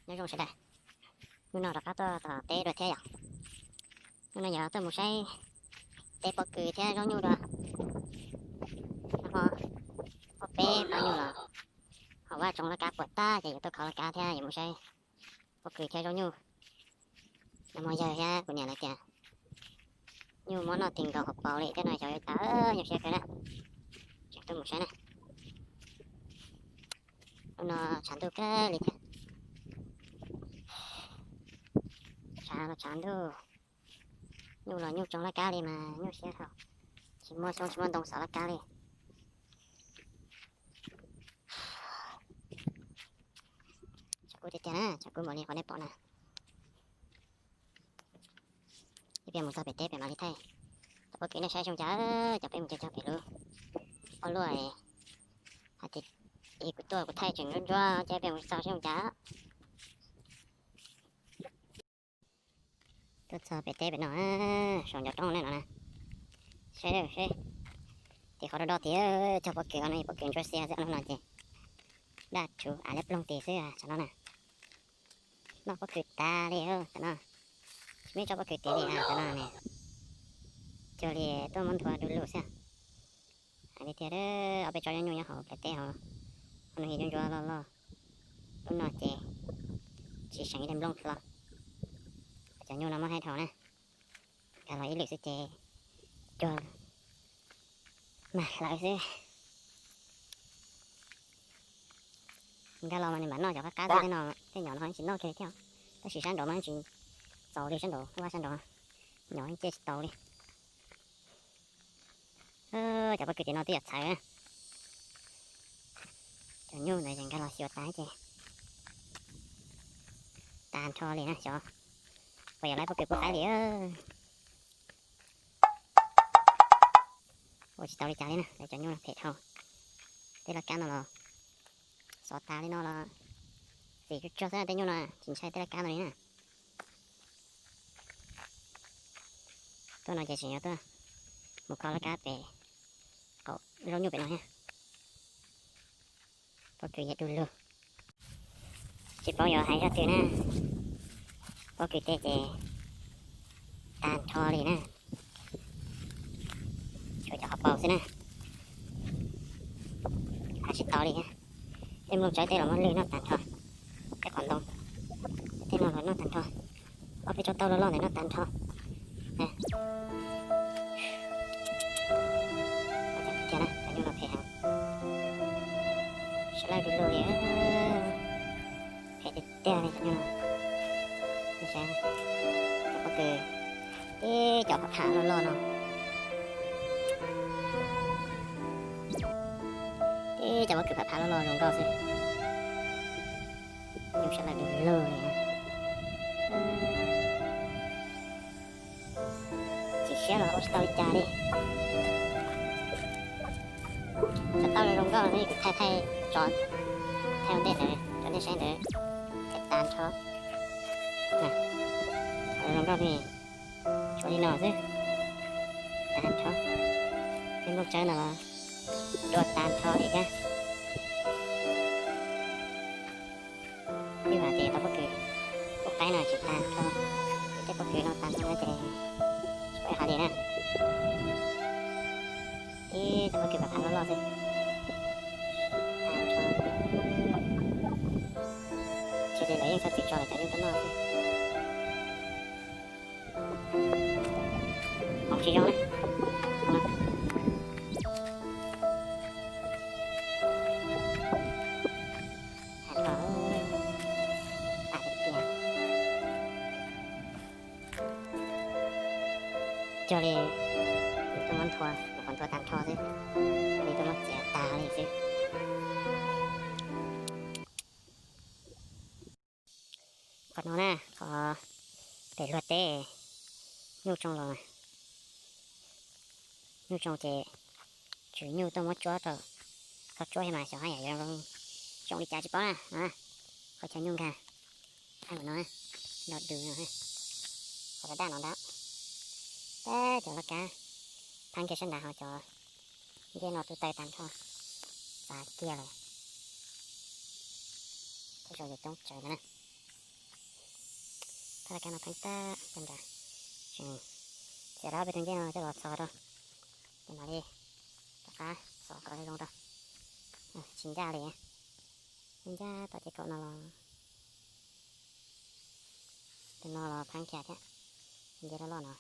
Nyob zoo sawv daws, hnub no rov qab tuaj tom teb dua thiab yom. Hnub no yuav tuaj mus saib teb pob kws thiab zaub nyuj dua. Nag hmo ob peb pob nyuj los hauv vaj tsoom laj kab puas tag ces yuav tuaj khov laj kab thiab yuav mus saib pob kws thiab zaub nyuj. Nag hmo yawg thiab kuv niam lawv tias nyuj muab noj ti nkaus hauv paus li thiab no xyov yuav cas, nyuaj siab kawg na. Tseem tuaj mus saib na. Hnub no tshav ntuj kawg li thiab. Tshav los tshav ntuj, nyuj los nyuj tsoom laj kab li mas nyuaj siab dhau. Tsis muaj xyoob tsis muaj ntoo xov laj kab li. Tshav kub tiag tiag na, tshav kub npaum li qhov nej pom na. Ib pliag mus txog pem teb pem mam li thaij. Cov pob kws nej saib zoo cas, cov peb mus cog cog pem lub pob luaj hais tias kuv tuaj kuv thaij tseem ntsuab ntsuab ces peb mus txog saib zoo cas. Tuaj txog pem teb pem no, saum ncov roob nej no na. Seb seb, tim qhov do do tid, cog pob kws no pob kws ntsuab xiab xwb no ces daj rhuv av liab ploog tid xwb tam no na. Noj pob kws tas li tam no, tsis muaj ib tsob pob kws tid li tam no ne. Cuag li tuaj muab nthua du lug xwb. Hais li tias ob peb tsob nyuj nyob hauv pem teb hauv, hauv no yog ntsuab ntsuab loj loj, lub no ces tsis seem ib daim nplooj hlo. Cov nyuj no muab haib dhau na, nkag los ib lwm xwb ces cuag mag hlawv xwb. Nkag los mas nws mam noj cov qab qab xwb, tej no tej nyom no tsis noj kiag li thiab. Tab sis sab nraud mas tsis txaus li, sab nraud vaj sab nraud nyom ces tsis tau li. Cov pob kws tim no twb yuav txhawv na. Cov nyuj ntawd nkag los xyuas tas ces tag nrho li na xyov. Puas yuav lawv pob kws pub qaib li. Ua tsis tau li cas li na, cov nyuj no phem dhau. Tej laj kab no los xov tas li no los txim tsuag tsuag xwb, tej nyuj no tsis ntshai tej laj kab no li na. Tuaj no ces tseem yuav tuaj mus kho laj kab pem qaum zaub nyuj pem no thiab. Pob kws yam du lug, tsis paub yuav hais zaj twg na. Pob kws tej ces tag nrho li na, tshuav cov hauv paus xwb na. Hais tsis tau li, tej nplooj tsawb tej los muab lwg noj tag nrho, tej qhov ntoo tej no los noj tag nrho. Ob peb tsob taub loj loj ntawd noj tag nrho. Tiag na, cov nyuj no phem heev, sab laj du lug li, phem tiag tiag li cov nyuj no. Cov pob kws, tib cov pham pham loj loj no, tib cov pob kws pham pham loj loj zoo nkauj xwb. Nyuj sab laj du lug li. Chim siab los ua tsis tau li cas li. Cov taub zoo nkauj no kuv thaij thaij tso, thaij ua ntej ntawd rau nej saib ntawd, phem tag nrho. Zoo nkauj li, tshuav li no xwb, tag nrho. Tej nplooj tsawb no los dua tag nrho li thiab. Twb vam tias tau pob kws pub qaib no tsis tag nrho, tej pob kws no tag nrho ces tsis paub hais li na. Ib cov pob kws pham pham loj loj xwb, tag nrho. Tsis li lawv yeej txhob txwm tso lawv cov nyuj tuaj noj xwb. Hmoov tsis zoo na. Tag nrho, tas tiag tiag. Cuag li tuaj muab nthua, mus qhov nthua tag nrho xwb, cuag li tuaj muab txiav tag li xwb. Qhov no na, qhov pem luag teb nyuj tsoo los, nyuj tsoo ces tswv nyuj tuaj muab tsuab rau txhob tsuab thiab mas xyov haj yam yuav zoo li cas tsis paub na. Qhov chaw nyuj nkag, no, los du no, qhov daj daj no ntag. Peb cov laj kab pheeb kiag sab nrad ho cov ntiaj no tu taw tag nrho, txav kiag lawm. Tej zaum yuav coob tsawv ntawd na. Thaj laj kab no pheej tag, tseem txiav lawm peb tus ncej no coj los txhos rau, ces mam li rov qab xov kom zoo rau. Tsis ncaj li, ncaj tom ces kaum no los, tus no los pheej khiav thiab, nce loj loj no.